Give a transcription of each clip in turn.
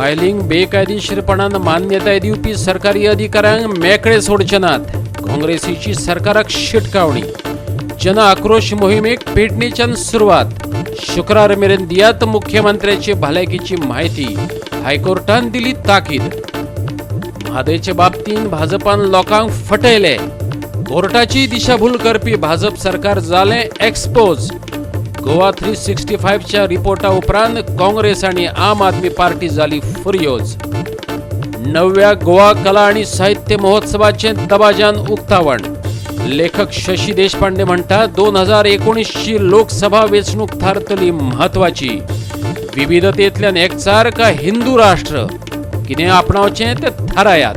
Filing बेकायदेशीरपणान मान्यताय दिवपी सरकारी अधिकाऱ्यांक मेकळे सोडचे नात, काँग्रेसीची सरकाराक शिटकावणी. जन आक्रोश मोहिमेक पेडणेच्यान सुरवात. शुक्रार मेरेन दियात मुख्यमंत्र्याची भलायकीची माहिती, हायकोर्टान दिली ताकीद. म्हादयचे बाबतींत भाजपान लोकांक फटयले, कोर्टाची दिशाभूल करपी भाजप सरकार जालें एक्सपोज. गोवा 365च्या रिपोर्टा उपरांत काँग्रेस आनी आम आदमी पार्टी जाली फुर्योज. नव्या गोवा कला आणि साहित्य महोत्सवाचें दबाज्यान उक्तावण. लेखक शशी देशपांडे म्हणटा, 2019ची लोकसभा वेंचणूक थारतली म्हत्वाची. विविधतेंतल्यान एकचार का हिंदू राष्ट्र, कितें आपणावचें तें थारायात.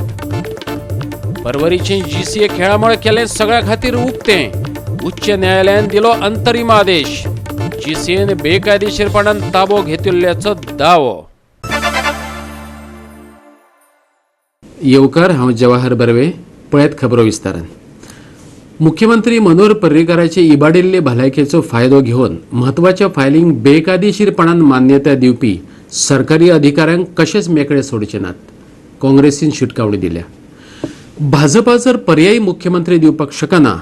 परवरीचें जीसीए खेळामळ केलें सगळ्या खातीर उक्तें. उच्च न्यायालयान दिलो अंतरीम आदेश. जीसीएन बेकायदेशीरपणान ताबो घेतिल्ल्याचो दावो. येवकार, हांव जवाहर बर्वे. पळयत खबरो विस्तारान. मुख्यमंत्री मनोहर पर्रीकाराचे इबाडिल्ले भलायकेचो फायदो घेवन म्हत्वाच्या फायलींक बेकायदेशीरपणान मान्यताय दिवपी सरकारी अधिकाऱ्यांक कशेच मेकळे सोडचे नात, काँग्रेसीन शिटकावणी दिल्या. भाजपा जर पर्यायी मुख्यमंत्री दिवपाक शकना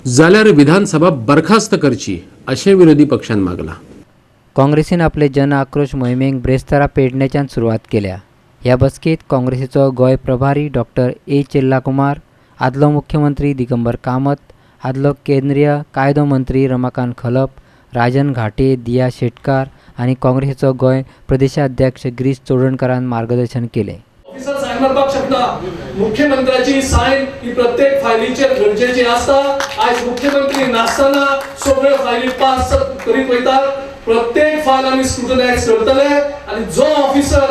जाल्यार विधानसभा बरखास्त करची, अशें विरोधी पक्षान मागलां. काँग्रेसीन आपले जन आक्रोश मोहिमेक ब्रेस्तारा पेडणेच्यान सुरवात केल्या. ह्या बसकेंत काँग्रेसीचो गोंय प्रभारी डॉक्टर ए चेल्लाकुमार, आदलो मुख्यमंत्री दिगंबर कामत, आदलो केंद्रीय कायदो मंत्री रमाकांत खलप, राजन घाटे, दिया शेटकार आनी काँग्रेसीचो गोंय प्रदेशाध्यक्ष गिरीश चोडणकारान मार्गदर्शन केलें. ऑफिसर सायन मारपाक शकता. मुख्यमंत्र्याची सायन ही प्रत्येक फायलीचेर गरजेची आसता. आयज मुख्यमंत्री नासतना सगळ्यो फायली पास करीत वयतात. प्रत्येक फायल आमी स्क्रुटनायज करतले आनी जो ऑफिसर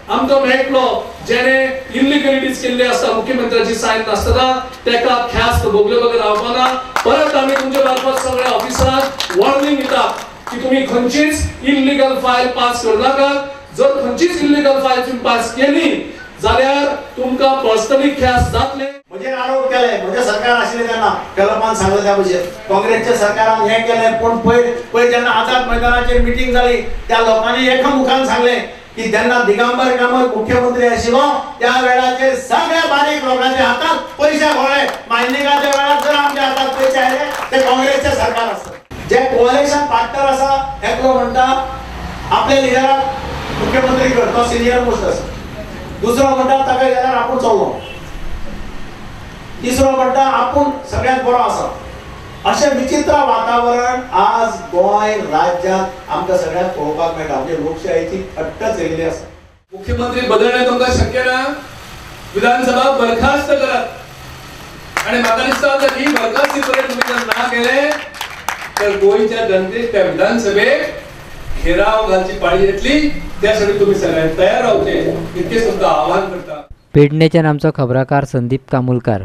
आमकां मेळटलो जेणे इल्लिगलिटीज केल्ली आसता मुख्यमंत्र्याची सायन नासतना, तेका ख्यास्त भोगले बगर रावपाना. परत आमी तुमच्या मार्फत सगळ्या ऑफिसरांक वॉर्निंग दिता की तुम्ही खंयचीच इल्लिगल फायल पास करनाकात. जर खंयचीच इल्लिगल फायल तुम्ही पास केली जाल्यार तुमकां पर्सनली ख्यास्त जातले. म्हजेर आरोप केले, म्हजें सरकार आशिल्लें तेन्ना कलपान सांगलें, त्या भशेन काँग्रेसच्या सरकारान हें केलें. पूण पयर पयर जेन्ना आझाद मैदानाचेर मिटींग जाली, त्या लोकांनी एका मुखान सांगलें की जेन्ना दिगंबर कामत मुख्यमंत्री आशिल्लो, त्या वेळाचेर सगळ्या बारीक लोकांच्या हातात पयशे घोळ्ळे. मायनिंगाच्या वेळार जर आमच्या हातात पयशे आयले, ते काँग्रेसचें सरकार आसता. जे कोalition पार्टनर आसा, एकलो म्हणटा आपल्या लिडराक मुख्यमंत्री कर, तो सिनियर मोस्ट आसा. दुसरो म्हणटा ताका गेल्यार आपूण चल्लो. तिसरो म्हणटा आपूण सगळ्यात बरो आसा. अशें विचित्र वातावरण आज गोंय राज्यात आमकां सगळ्यांक पळोवपाक मेळटा. म्हणजे लोकशायेची थट्टच येयल्ली आसा. मुख्यमंत्री बदलणे तुमकां शक्य ना, विधानसभा बरखास्त करात. आणि म्हाका दिसता, जर ही बरखास्ती पर्यंत तुम्ही जर ना केले तर गोंयच्या जनतेक त्या विधानसभेक घेराव घालची पाळी येतली. त्यासाठी तुम्ही सगळ्यांनी तयार रावचे, इतकेच तुमकां आवाहन करता. पेडणेच्यान आमचो खबराकार संदीप कामुलकार.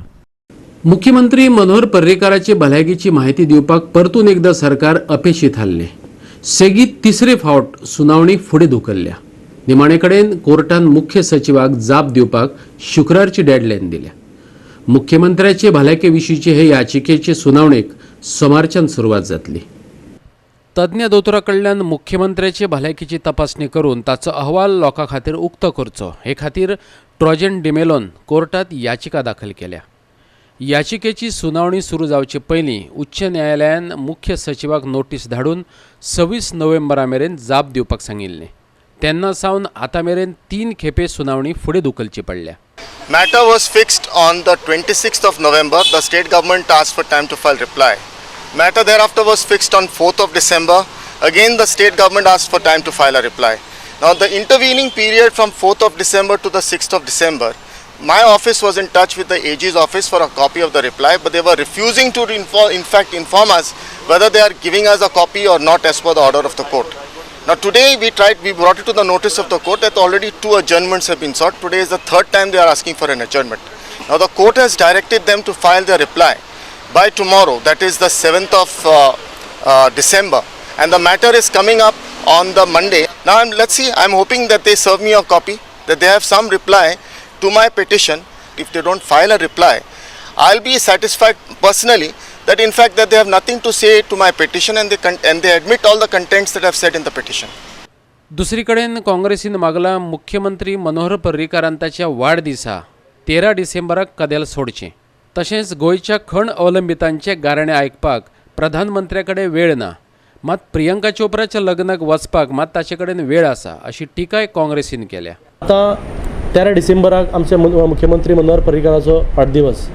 मुख्यमंत्री मनोहर पर्रीकाराची भलायकीची माहिती दिवपाक परतून एकदा सरकार अपेशी थारलें. सेगीत तिसरे फावट सुनावणी फुडें धुकल्ल्या. निमाणे कडेन कोर्टान मुख्य सचिवाक जाप दिवपाक शुक्रारची डेडलायन दिल्या. मुख्यमंत्र्याचे भलायके विशींचे हे याचिकेचे सुनावणेक सोमारच्यान सुरवात जातली. तज्ञ दोतोरा कडल्यान मुख्यमंत्र्याचे भलायकीची तपासणी करून ताचो अहवाल लोकां खातीर उक्तो करचो, हे खातीर ट्रॉजन डिमेलोन कोर्टात याचिका दाखल केल्या. याचिकेची सुनावणी सुरू जावचे पयलीं उच्च न्यायालयान मुख्य सचिवाक नोटीस धाडून 26 नोव्हेंबरा मेरेन जाप दिवपाक सांगिल्लें. तेन्ना सावन आतां मेरेन तीन खेपे सुनावणी फुडें धुकलची पडल्या. Matter was fixed on the 26th of November. The state government asked for time to file reply. Matter thereafter was fixed on 4th of December. Again, the state government asked for time to file a reply. Now, the intervening period from 4th of December to the 6th of December, my office was in touch with the AG's office for a copy of the reply, but they were refusing to inform, in fact, inform us whether they are giving us a copy or not as per the order of the court. Now today we brought it to the notice of the court that already two adjournments have been sought. Today is the third time they are asking for an adjournment. Now the court has directed them to file their reply by tomorrow, that is the 7th of December, and the matter is coming up on the Monday. Now let's see, I'm hoping that they serve me a copy, that they have some reply to my petition. If they don't file a reply, I'll be satisfied personally that in fact that they have nothing to say to my petition and they admit all the contents that I've said in the petition. दुसरी कडेन काँग्रेसीन मागला मुख्यमंत्री मनोहर पर्रीकारान ताच्या वाडदिसा 13 डिसेंबराक कदेल सोडचें. तशेंच गोंयच्या खण अवलंबितांचे गाराणें आयकपाक प्रधानमंत्र्या कडेन वेळ ना, मात प्रियंका चोप्राच्या लग्नाक वचपाक मात ताचे कडेन वेळ आसा अशी टिकाय काँग्रेसीन केल्या. आतां 13 डिसेंबराक आमचे मुख्यमंत्री मनोहर पर्रीकाराचो वाडदिवस.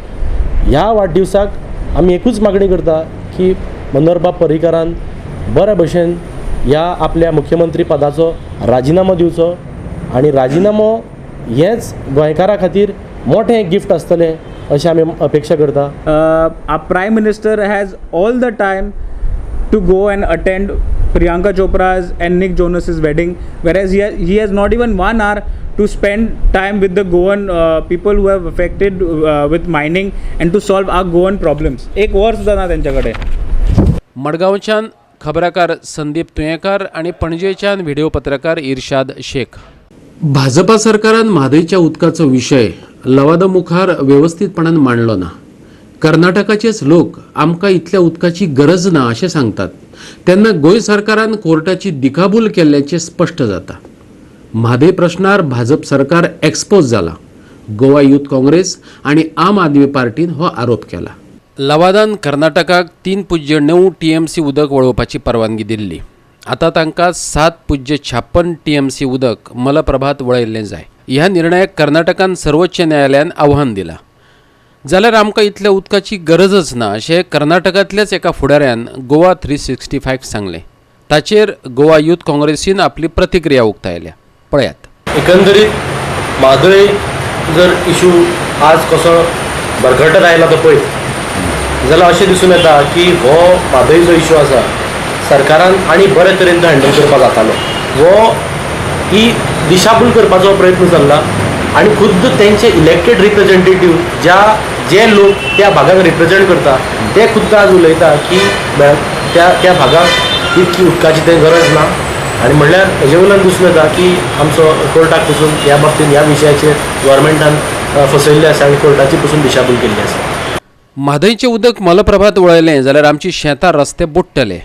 ह्या वाडदिवसाक आमी एकूच मागणी करता की मनोहरबाब पर्रीकारान बऱ्या भशेन ह्या आपल्या मुख्यमंत्री पदाचो राजिनामो दिवचो आनी राजिनामो हेंच गोंयकारा खातीर मोठें गिफ्ट आसतलें अशें आमी अपेक्षा करता. Our Prime Minister has all the time to go and attend Priyanka Chopra's and Nick Jonas's wedding, whereas he has not even 1 hour to spend time with the Goan people who have affected with mining and to solve our Goan problems. एक वर सुद्धा ना त्यांच्याकडे. मडगांवच्यान खबराकार संदीप तुयेंकार आनी पणजेच्यान video पत्रकार इर्शाद शेख. भाजपा सरकारान म्हादयच्या उदकाचो विशय लवादा मुखार वेवस्थीतपणान मांडलो ना. कर्नाटकाचेच लोक आमकां इतल्या उदकाची गरज ना अशें सांगतात तेन्ना गोंय सरकारान कोर्टाची दिकाभूल केल्ल्याचें स्पश्ट जाता. म्हादय प्रश्नार भाजप सरकार एक्सपोज जाला. गोवा यूथ काँग्रेस आनी आम आदमी पार्टीन हो आरोप केला. लवादान कर्नाटकाक 3.9 TMC उदक वळोवपाची परवानगी दिल्ली. आतां तांकां 7.56 TMC उदक मलप्रभात वळयल्लें जाय. ह्या निर्णयाक कर्नाटकान सर्वोच्च न्यायालयान आव्हान दिलां. जाल्यार आमकां इतल्या उदकाची गरजच ना अशें कर्नाटकांतल्याच एका फुडाऱ्यान गोवा 365 सांगलें. ताचेर गोवा यूथ काँग्रेसीन आपली प्रतिक्रिया उक्तायल्या. पळयात. एकंदरीत म्हादय जर इशू आज कसो भरकटत आयला तो पळयत जाल्यार अशें दिसून येता की हो म्हादय जो इशू आसा सरकारान आनी बरे तरेन तो हँडल करपाक जातालो. हो ही दिशाभूल करपाचो प्रयत्न चल्ला आनी खुद्द तेंचे इलेक्टेड रिप्रेझेंटेटीव ज्या जे लोक त्या भागाक रिप्रेझेंट करता ते खुद्द आज उलयता की त्या त्या भागाक इतकी उदकाची थंय गरज ना. आनी म्हणल्यार हेजे वयल्यान दिसून येता की आमचो कोर्टाक पसून ह्या बाबतींत ह्या विशयाचेर गव्हर्मेंटान फसयल्लें आसा आनी कोर्टाची पसून दिशाभूल केल्ली आसा. म्हादयचें उदक मलप्रभात वळयलें जाल्यार आमची शेतां रस्ते बुडटले.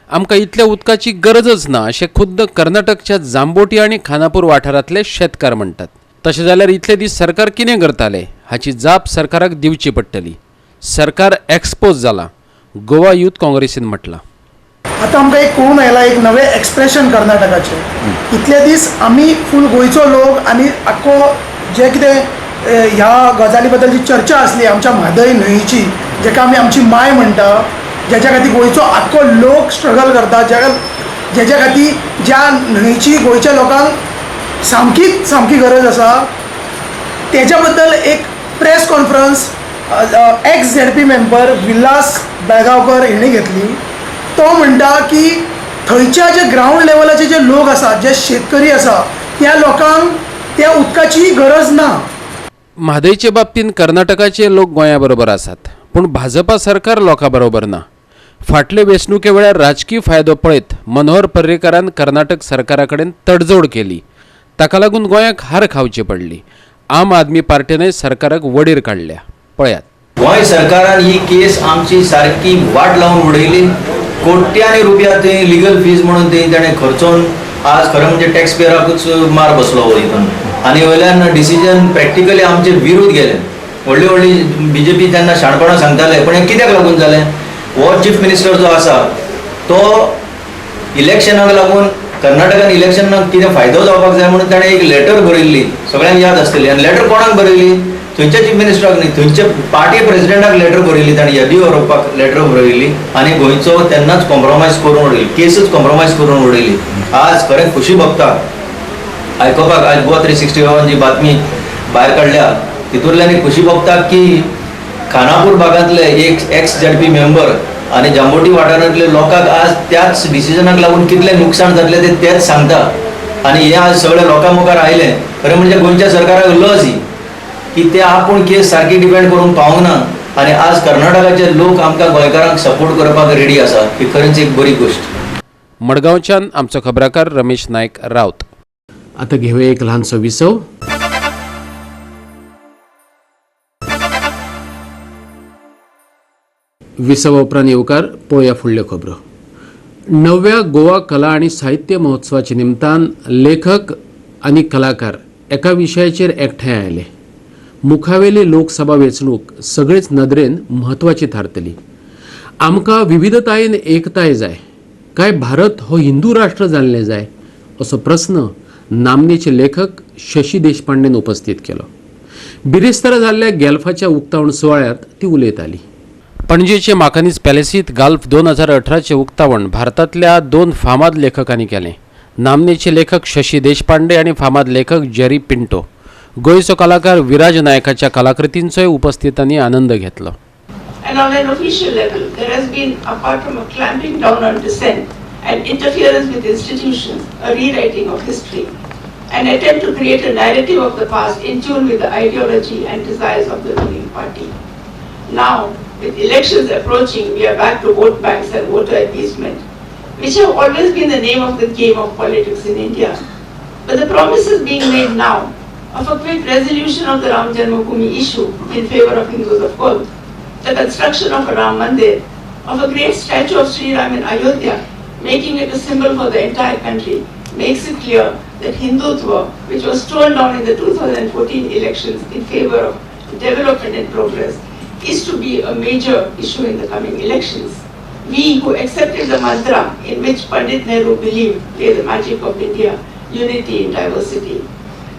आमकां इतल्या उदकाची गरजच ना अशें खुद्द कर्नाटकच्या जांबोटी आनी खानापूर वाठारांतले शेतकार म्हणटात. तशें जाल्यार इतले दीस सरकार कितें करतालें हाची जाप सरकाराक दिवची पडटली. सरकार एक्सपोज जाला, गोवा यूथ काँग्रेसीन म्हटलां. आतां आमकां एक कळून आयला एक नवें एक्सप्रेशन कर्नाटकाचें. इतले दीस आमी फूल गोंयचो लोक आनी आख्खो जे कितें ह्या गजाली बद्दल जी चर्चा आसली आमच्या म्हादय न्हंयची, जेका आमी आमची माय म्हणटा, जेच्या खातीर गोंयचो आख्खो लोक स्ट्रगल करता, जेच्या खातीर ज्या न्हंयची गोंयच्या लोकांक सामकीच सामकी गरज आसा, तेच्या बद्दल एक press conference ex ZP member Vilas Belgaonkar हेणी घेतली. तो म्हणटा की थंयच्या जे ग्रावंड लेवलाचे जे लोक आसा, जे शेतकरी आसा, त्या लोकांक त्या उदकाची गरज ना. म्हादयचे बाबतींत कर्नाटकाचे लोक गोंया बरोबर आसात, पूण भाजपा सरकार लोकां बरोबर ना. फाटले वेंचणुके वेळार राजकी फायदो पळयत मनोहर पर्रीकारान कर्नाटक सरकारा कडेन तडजोड केली. ताका लागून गोंयाक हार खावची पडली. आम आदमी पार्टीनय सरकाराक वडीर काडल्या. पळयात. गोंय सरकारान ही केस आमची सारकी वाट लावन उडयली. कोट्यांनी रुपया थंय लिगल फीज म्हणून थंय ताणें खर्चोन आज खरें म्हणजे टॅक्स पेयराकूच मार बसलो हो हितून. आनी वयल्यान डिसिजन प्रॅक्टिकली आमचे विरुद्ध गेले. व्हडली व्हडली बीजेपी तेन्ना शाणपणां सांगताले, पूण हें कित्याक लागून जालें? हो चीफ मिनिस्टर जो आसा तो इलेक्शनाक लागून कर्नाटकान इलेक्शनाक कितें फायदो जावपाक जाय म्हणून ताणें एक लेटर बरयल्ली, सगळ्यांक याद आसतली. आनी लेटर कोणाक बरयली? थंयच्या चीफ मिनिस्टराक न्ही, थंयच्या पार्टी प्रेसिडेंटाक लेटर बरयली ताणें, येडियुरप्पाक लेटर बरयली आनी गोंयचो तेन्नाच कॉम्प्रोमायज करून उडयली, केसूच कॉम्प्रोमायज करून उडयली. आज खरें खुशी भोगता आयकोपाक. आज गोवा 365 जी बातमी भायर काडल्या तितूंतल्यान खुशी भोगता की खानापूर भागांतले एक एक्स ZP member आनी जांबोटी वाठारांतले लोकांक आज त्याच डिसिजनाक लागून कितलें नुकसाण जातलें तें तेच सांगता. आनी हें आज सगळें लोकां मुखार आयलें. खरें म्हणजे गोंयच्या सरकाराक लज ही की ते आपूण केस सारकी डिपेंड करूंक पावूंक ना आनी आज कर्नाटकाचे लोक आमकां गोंयकारांक सपोर्ट करपाक रेडी आसा. ही खरेंच एक बरी गोश्ट. मडगांवच्यान आमचो खबराकार रमेश नायक राऊत. आता घेऊया एक ल्हानसो विसव. विसवा उपरांत येवकार पळोवया फुडल्यो खबरो. णव्या गोवा कला आनी साहित्य महोत्सवाच्या निमतान लेखक आनी कलाकार एका विशयाचेर एकठांय आयले. मुखावेली लोकसभा वेंचणूक सगळेच नदरेन म्हत्वाची थारतली. आमकां विविधतायेन एकताय जाय काय भारत हो हिंदू राष्ट्र जाल्लें जाय असो प्रस्न नामनेचे लेखक शशी देशपांडेन उपस्थित केलो. बिरेस्तारा जाल्ल्या गॅल्फाच्या उक्तावण सुवाळ्यांत ती उलयताली. पणजेचे माकानीज पॅलेसीत गाल्फ 2018चें उक्तावण भारतांतल्या दोन फामाद लेखकांनी केलें. नामनेचे लेखक शशी देशपांडे आनी फामाद लेखक जेरी पिंटो. गोंयचो कलाकार विराज नायकाच्या कलाकृतींचोय उपस्थितांनी आनंद घेतलो. And on an official level, there has been, apart from a clamping down on dissent and interference with institutions, a rewriting of history, an attempt to create a narrative of the past in tune with the ideology and desires of the ruling party. Now, with elections approaching, we are back to vote banks and voter appeasement, which have always been the name of the game of politics in India. But the promises being made now of a quick resolution of the Ram Janmabhoomi issue in favor of Hindus, of course, the construction of a Ram Mandir, of a great statue of Sri Ram in Ayodhya, making it a symbol for the entire country, makes it clear that Hindutva, which was torn down in the 2014 elections in favor of development and progress, is to be a major issue in the coming elections. We who accepted the mantra in which Pandit Nehru believed lay the magic of India, unity in diversity.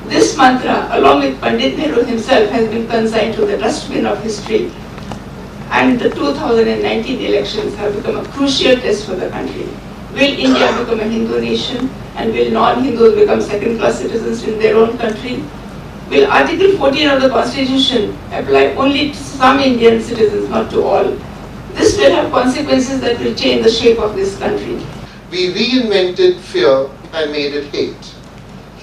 This mantra, along with Pandit Nehru himself, has been consigned to the dustbin of history, and the 2019 elections have become a crucial test for the country. Will India become a Hindu nation, and will non-Hindus become second-class citizens in their own country? Will Article 14 of the Constitution apply only to some Indian citizens, not to all? This will have consequences that will change the shape of this country. We reinvented fear and made it hate.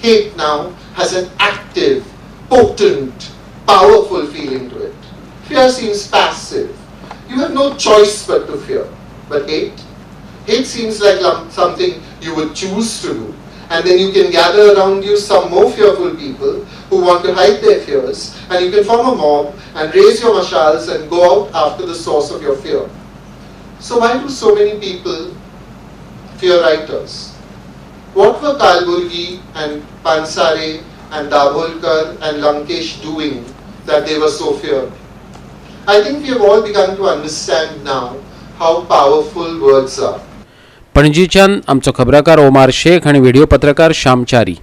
Hate now has an active, potent, powerful feeling to it. Fear seems passive. You have no choice but to fear. But hate? Hate seems like something you would choose to do. And then you can gather around you some more fearful people who want to hide their fears, and you can form a mob and raise your mashals and go out after the source of your fear. So why do so many people fear writers? What were Kalburgi and Pansare and Dabholkar and Lankesh doing that they were so feared? I think we have all begun to understand now how powerful words are. पणजीच्यान आमचो खबराकार OMR Shaikh आनी video पत्रकार श्यामचारी.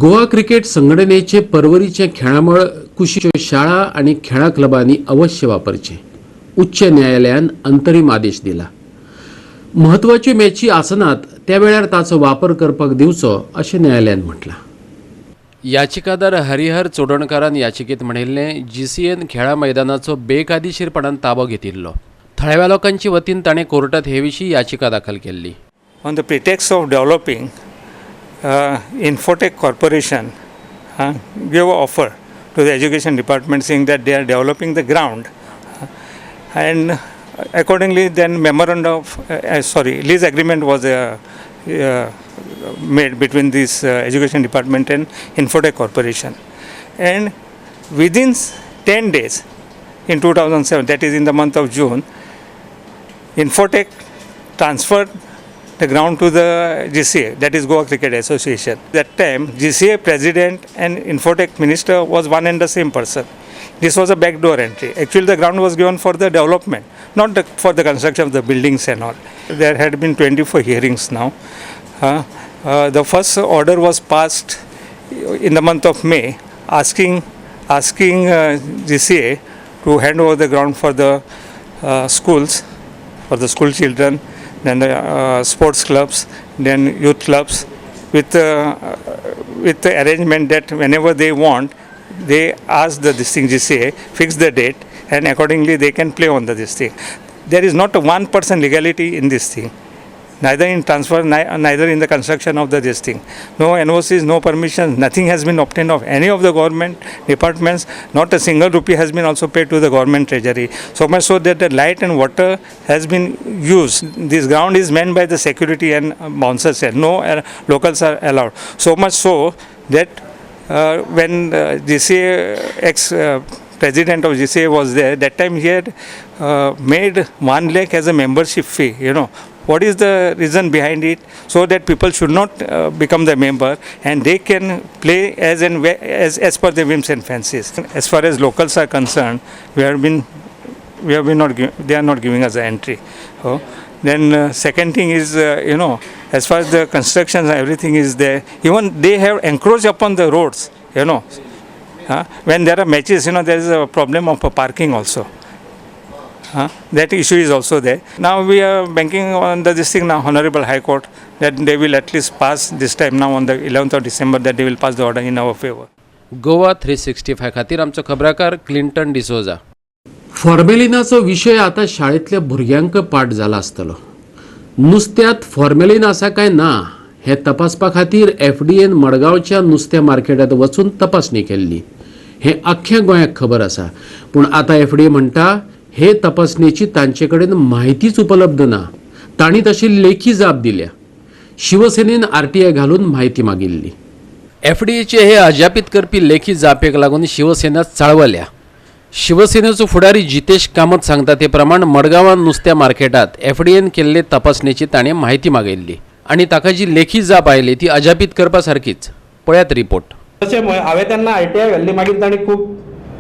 Goa cricket संघटनेचे परवरीचे खेळामळ कुशीच्यो शाळा आनी खेळां क्लबांनी अवश्य वापरचें, उच्च न्यायालयान अंतरीम आदेश दिला. म्हत्वाच्यो मॅची आसनात त्या वेळार ताचो वापर करपाक दिवचो अशें न्यायालयान म्हटलां. याचिकादार हरिहर चोडणकारान याचिकेत म्हणिल्लें, जीसीएन खेळां मैदानाचो बेकायदेशीरपणान ताबो घेतिल्लो. थळाव्या लोकांचे वतीन ताणें कोर्टात हे विशीं याचिका दाखल केल्ली. On the pretext of developing, Infotech Corporation gave an offer to the education department saying that they are developing the ground, and accordingly then memorandum of sorry, lease agreement was made between this education department and Infotech Corporation, and within 10 days in 2007, that is in the month of June, Infotech transferred the ground to the GCA, that is Goa Cricket Association. That time, GCA president and Infotech minister was one and the same person. This was a backdoor entry. Actually, the ground was given for the development, not for the construction of the buildings and all. There had been 24 hearings now. The first order was passed in the month of May, asking GCA to hand over the ground for the schools, for the school children, then the sports clubs, then youth clubs, with the arrangement that whenever they want, they ask the this thing GCA, fix the date, and accordingly they can play on the this thing. There is not a 1% legality in this thing, neither in transfer, neither in the construction of the this thing. No NOCs, no permissions, nothing has been obtained of any of the government departments. Not a single rupee has been also paid to the government treasury. So much so that the light and water has been used. This ground is manned by the security and bouncers and no locals are allowed. So much so that when GCA ex president of GCA was there, that time he had made 1 lakh as a membership fee. What is the reason behind it? So that people should not become the member and they can play as and as per their whims and fancies. As far as locals are concerned, we have been not they are not giving us the entry. Oh. Then second thing is you know, as far as the constructions and everything is there, even they have encroached upon the roads, you know. When there are matches, you know, there is a problem of parking also. That issue is also there. Now we are banking on the this thing now, Honorable High Court, that they will at least pass this time now on the 11th of December, that they will pass the order in our favor. Goa 365 खातीर आमचो खबराकार Clinton D'Souza. फॉर्मेलिनाचो विशय आतां शाळेंतल्या भुरग्यांक पाठ जाला आसतलो. नुस्त्यांत formalin आसा काय ना हें तपासपा खातीर एफडीएन मडगांवच्या नुस्त्या मार्केटांत वचून तपासणी केल्ली. हें अख्ख्या गोंयाक खबर आसा. पूण आतां एफडीए म्हणटा हे तपासणेची तांचे कडेन म्हायतीच उपलब्ध ना. तांणी तशी लेखी जाप दिल्या. शिवसेनेन आरटीआय घालून म्हायती मागिल्ली. एफडीएचे हे अजापीत करपी लेखी जापेक लागून शिवसेना चाळवल्या. शिवसेनेचो फुडारी जितेश कामत सांगता ते प्रमाण मडगांवान नुस्त्या मार्केटांत एफडीएन केल्ले तपासणेची ताणें म्हायती मागयल्ली आनी ताका जी लेखी जाप आयली ती अजापीत करपा सारकीच. पळयात रिपोर्ट. तशें हांवें तेन्ना आरटीआय घाल्ली, मागीर तांणी खूब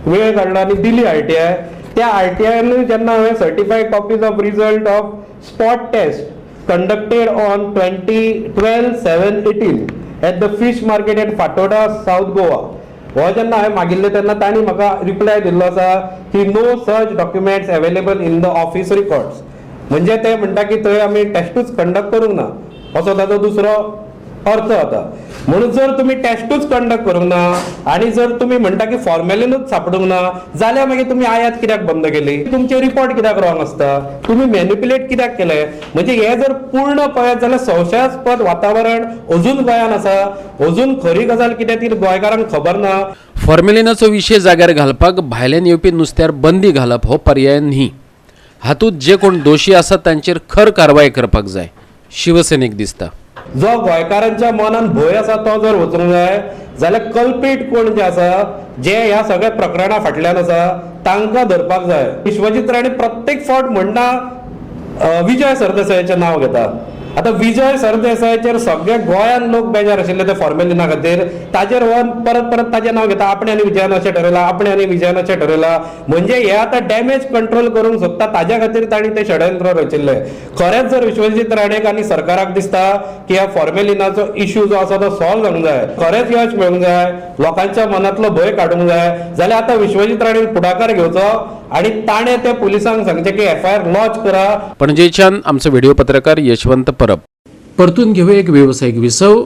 वेळ काडलो आनी दिली आरटीआय. त्या आरटीआयनूय जेन्ना हांवें certified copies of result of spot test conducted on 12/7/18 at the fish market at Fatorda, South Goa, हो जेन्ना हांवें मागिल्लें तेन्ना तांणी म्हाका रिप्लाय दिल्लो आसा की no such documents available in the office records. म्हणजे ते म्हणटा की थंय आमी टेस्टूच कंडक्ट करूंक ना असो ताचो दुसरो अर्थ जाता. म्हणून जर तुमी टेस्टूच कंडक्ट करूंक ना आनी जर तुमी म्हणटा की फॉर्मेलिनूच सापडूंक ना जाल्यार मागीर तुमी आयात कित्याक बंद केली, तुमचे रिपोर्ट कित्याक रॉंग आसता, तुमी मॅनिप्युलेट कित्याक केले. म्हणजे हे जर पूर्ण पळयत जाल्यार संशयास्पद वातावरण अजून गोंयांत आसा. अजून खरी गजाल कितें ती गोंयकारांक खबर ना. फॉर्मेलिनाचो विशय जाग्यार घालपाक भायल्यान येवपी नुस्त्यार बंदी घालप हो पर्याय न्ही. हातूंत जे कोण दोशी आसात तांचेर खर कारवाय करपाक जाय शिवसेनेक दिसता. जो गोंयकारांच्या मनान भंय आसा तो जर वचूंक जाय जाल्यार कल्पीट कोण जे आसा, जे ह्या सगळ्या प्रकरणा फाटल्यान आसा तांकां धरपाक जाय. विश्वजीत राणे प्रत्येक फावट म्हणटा विजय सरदेसायाचें नांव घेता. आतां विजय सरदेसायाचेर सगळे गोंयान लोक बेजार आशिल्ले ते फॉर्मेलिना खातीर, ताजेर हो परत परत ताजें नांव घेता. आपणे आनी विजयान अशें ठरयलां, आपणे आनी विजयान अशें ठरयलां. म्हणजे हे आतां डॅमेज कंट्रोल करूंक सोदता, ताज्या खातीर तांणी तें षडयंत्र रचिल्लें. खरेंच जर विश्वजीत राणेक आनी सरकाराक दिसता की ह्या फॉर्मेलिनाचो इश्यू जो आसा तो सॉल्व जावंक जाय, खरेंच यश मेळूंक जाय, लोकांच्या मनांतलो भंय काडूंक जाय, जाल्यार आतां विश्वजीत राणेन फुडाकार घेवचो आनी ताणें ते पुलिसांक सांगचें की एफआयआर लॉन्च करा. पणजेच्यान आमचो व्हिडिओ पत्रकार यशवंत परब. परतून घेऊया एक व्यावसायिक विसव.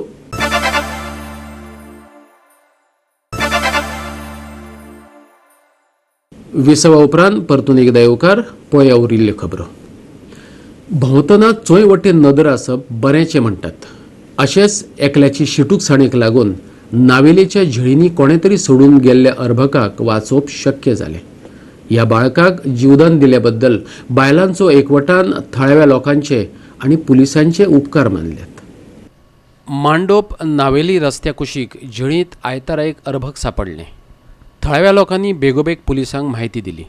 विसवा उपरांत परतून एकदा येवकार. पळया उरिल्ल्यो खबरो. भोंवतना चोंय वटेन नदर आसप बरेंचें म्हणटात. अशेंच एकल्याची शिटूकसाणेक लागून नावेलेच्या झिळींनी कोणें तरी सोडून गेल्ल्या अर्भकाक वाचोवप शक्य जालें. ह्या बाळकाक जीवदान दिल्याबद्दल बायलांचो एकवटान थळाव्या लोकांचे आनी पुलिसांचे उपकार मानल्यात. मांडोप नावेली रस्त्या कुशीक झिळींत आयतारा एक अर्भक सापडलें. थळाव्या लोकांनी बेगोबेग पुलिसांक म्हायती दिली.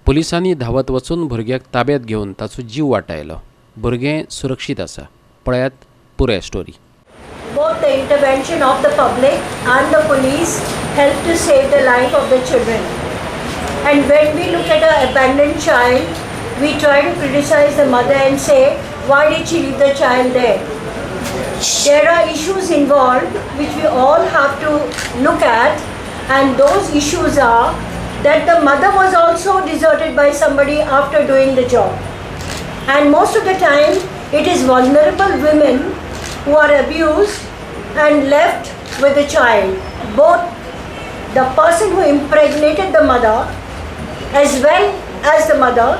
पुलिसांनी धांवत वचून भुरग्याक ताब्यात घेवन ताचो जीव वाटायलो. भुरगें सुरक्षीत आसा. पळयात पुराय story. Both the intervention of the public and the police helped to save the life of the children. And when we look at an abandoned child, we try to criticize the mother and say, why did she leave the child there? There are issues involved which we all have to look at, and those issues are that the mother was also deserted by somebody after doing the job. And most of the time, it is vulnerable women who are abused and left with the child. Both the person who impregnated the mother as well as the mother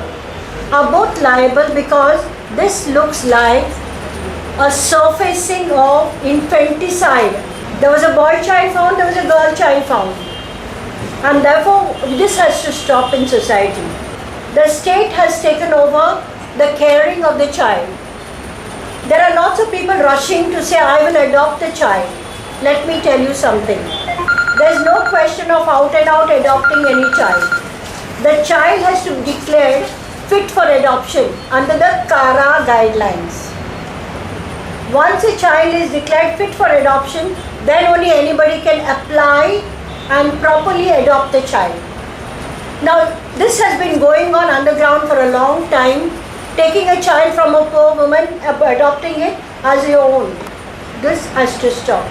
are both liable, because this looks like a surfacing of infanticide. There was a boy child found, there was a girl child found. And therefore, this has to stop in society. The state has taken over the caring of the child. There are lots of people rushing to say, I will adopt the child. Let me tell you something. There is no question of out and out adopting any child. The child has to be declared fit for adoption under the CARA guidelines. Once a child is declared fit for adoption, then only anybody can apply and properly adopt the child. Now, this has been going on underground for a long time, taking a child from a poor woman, adopting it as your own. This has to stop.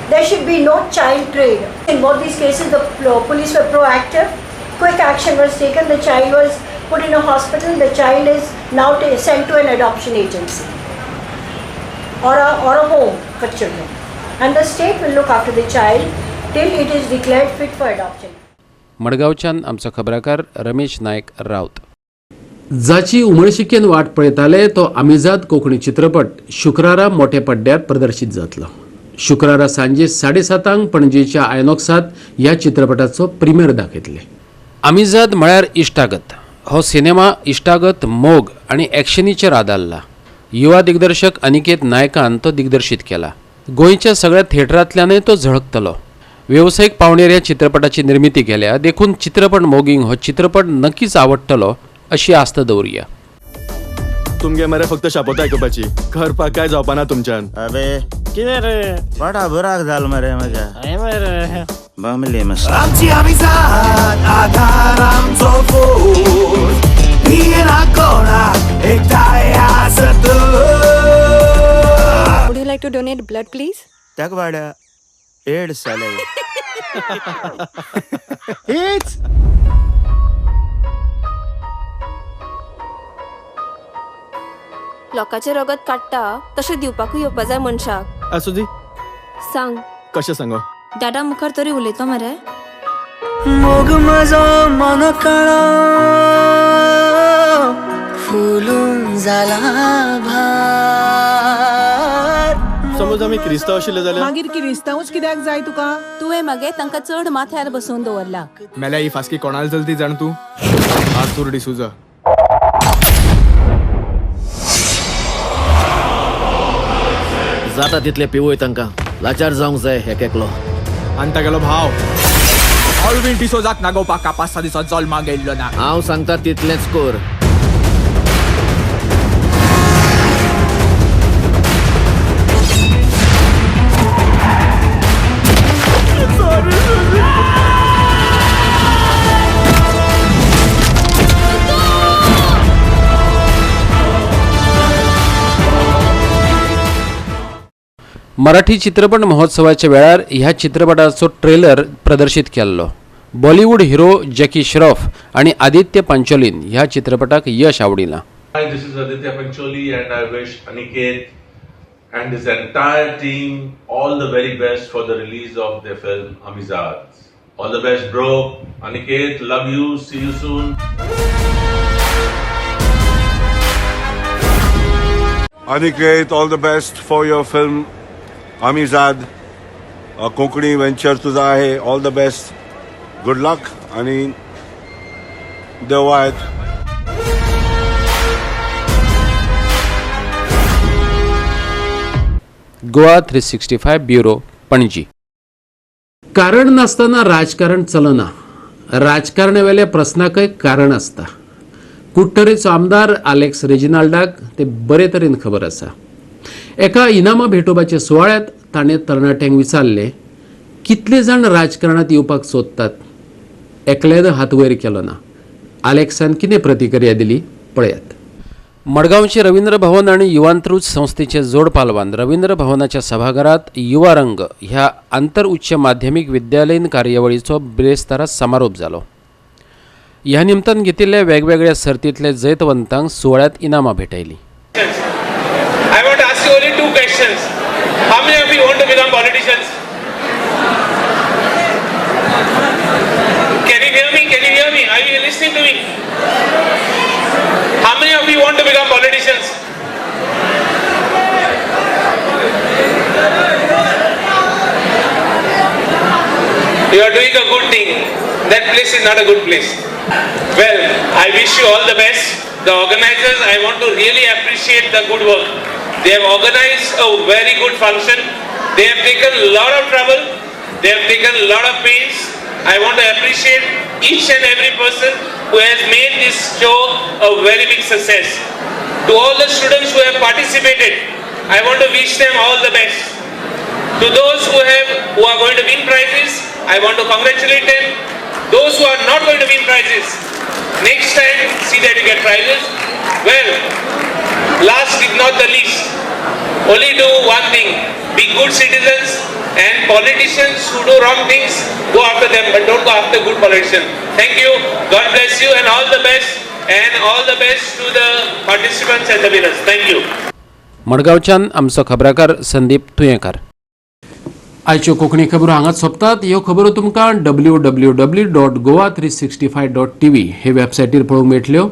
There should be no child trade. In both these cases, the police were proactive. Quick action was taken. The child was put in a hospital. The child is now sent to an adoption agency or a home for children. And the state will look after the child till it is declared fit for adoption. मडगांवच्यान आमचो खबराकार रमेश नायक राउत. जाची उमळशिकेन वाट पळयताले तो आमिजाद कोंकणी चित्रपट शुक्रारा मोठ्या पड्ड्यार प्रदर्शीत जातलो. शुक्रारा सांजे 7:30 पणजेच्या आयनॉक्सात ह्या चित्रपटाचो प्रिमियर दाखयतले. आमिजाद म्हळ्यार इश्टागत हो सिनेमा इश्टागत, मोग आनी एक्शनीचेर आदारला. युवा दिग्दर्शक अनिकेत नायकान तो दिग्दर्शीत केला. गोंयच्या सगळ्या थिएटरांतल्यानय तो झळकतलो. वेवसायीक पावणेर ह्या चित्रपटाची निर्मिती केल्या देखून चित्रपट मोगींक हो चित्रपट नक्कीच आवडटलो अशी आस्त दवरुया. तुमगे मरे फक्त शापोत आयकुपाची, करपाक काय जावपाना तुमच्यान. अबे कितें रे वाटा बुराक जाल मरे म्हज्या बमली मस्त. आमची आमिजाद आधार आमचो फोर्स, भियेना कोणाक एकठांय आसत. Would you like to donate blood, please? त्याक वाड्या एड्स जाले. हेच लोकांचे रगत काडटा तशें दिवपाकूय येवपा जाय मनशाक. आसूं दी. सांग कशें सांगो? डाडा मुखार तरी उलयतो मरे. मोग म्हजो मन काळो फुलून जाला भार. समज आमी क्रिस्तांव आशिल्ले जाल्यार मागीर क्रिस्तांवूच कित्याक जाय तुका? तुवें मगे तांकां चड माथ्यार बसोवन दवरला. मेल्या ही फास्की कोणाल चलती जाण तूं? आर्थूर डिसुजा. जाता तितले पिवय तांकां लाचार जावंक जाय एक एकलो. आनी तागेलो भाव ऑलवीन डिसोजाक नागोवपाक 5-6 दिसां जल्माक गेल्लो ना. हांव सांगता तितलेंच कर. मराठी चित्रपट महोत्सवाच्या वेळार ह्या चित्रपटाचो ट्रेलर प्रदर्शीत केल्लो. बॉलिवूड हिरो जॅकी श्रॉफ आनी आदित्य पंचोलीन ह्या चित्रपटाक यश आवडिलां. Hi, this is Aditya Pancholi and I wish Aniket and his entire team all the very best for the release of their film Amizad. All the best, bro. Aniket, love you. See you soon. Aniket, all the best for your film Amizad. Konkani venture तुझा आहे. All the best, good luck आणि देवायत. Goa 365 bureau, Panaji. कारण नासतना राजकारण चलना. राजकारणावेल्या प्रस्नाकय कारण आसता. कुडटरेचो आमदार आलेक्स रेजिनाल्डाक ते बरे तरेन खबर आसा. एका इनामां भेटोवपाच्या सुवाळ्यांत ताणें तरणाट्यांक विचारलें, कितले जाण राजकारणांत येवपाक सोदतात? एकल्यान हात वयर केलो ना. आलेक्सान कितें प्रतिक्रिया दिली पळयात. मडगांवचे रवींद्र भवन आनी युवांतृज संस्थेचे जोड पालवान रवींद्र भवनाच्या सभाघरात युवा रंग ह्या आंतर उच्च माध्यमीक विद्यालयीन कार्यावळीचो बिरेस्तारा समारोप जालो. ह्या निमतान घेतिल्ल्या वेगवेगळ्या सर्तींतले जैतवंतांक सुवाळ्यांत इनामां भेटयली. I want to ask you only two questions. How many of you want to become politicians? Can you hear me? Can you hear me? Are you listening to me? How many of you want to become politicians? You are doing a good thing. That place is not a good place. Well, I wish you all the best. The organizers, I want to really appreciate the good work. They have organized a very good function. They have taken a lot of trouble. They have taken a lot of pains. I want to appreciate each and every person who has made this show a very big success. To all the students who have participated, I want to wish them all the best. To those who are going to win prizes, I want to congratulate them. Those who are not going to win prizes, next time see that you get prizes. Well, last if not the least, only do one thing: be good citizens, and politicians who do wrong things, go after them, but don't go after good politicians. Thank you. God bless you and all the best, and all the best to the participants and the winners. Thank you. मडगांवच्यान आमचो खबराकार संदीप तुयेंकार. आयच्यो कोंकणी खबरो हांगाच सोंपतात. ह्यो खबरो तुमकां www.goa365.tv हे वेबसायटीर पळोवंक मेळटल्यो.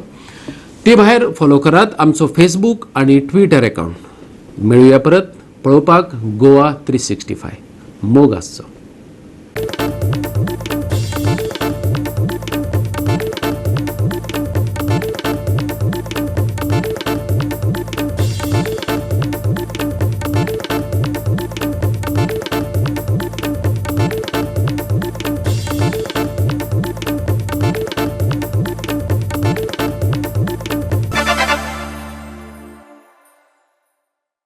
ते भायर फॉलो करात आमचो फेसबूक आनी ट्विटर एकावंट. मेळुया परत पळोवपाक गोवा 365. मोग आसचो.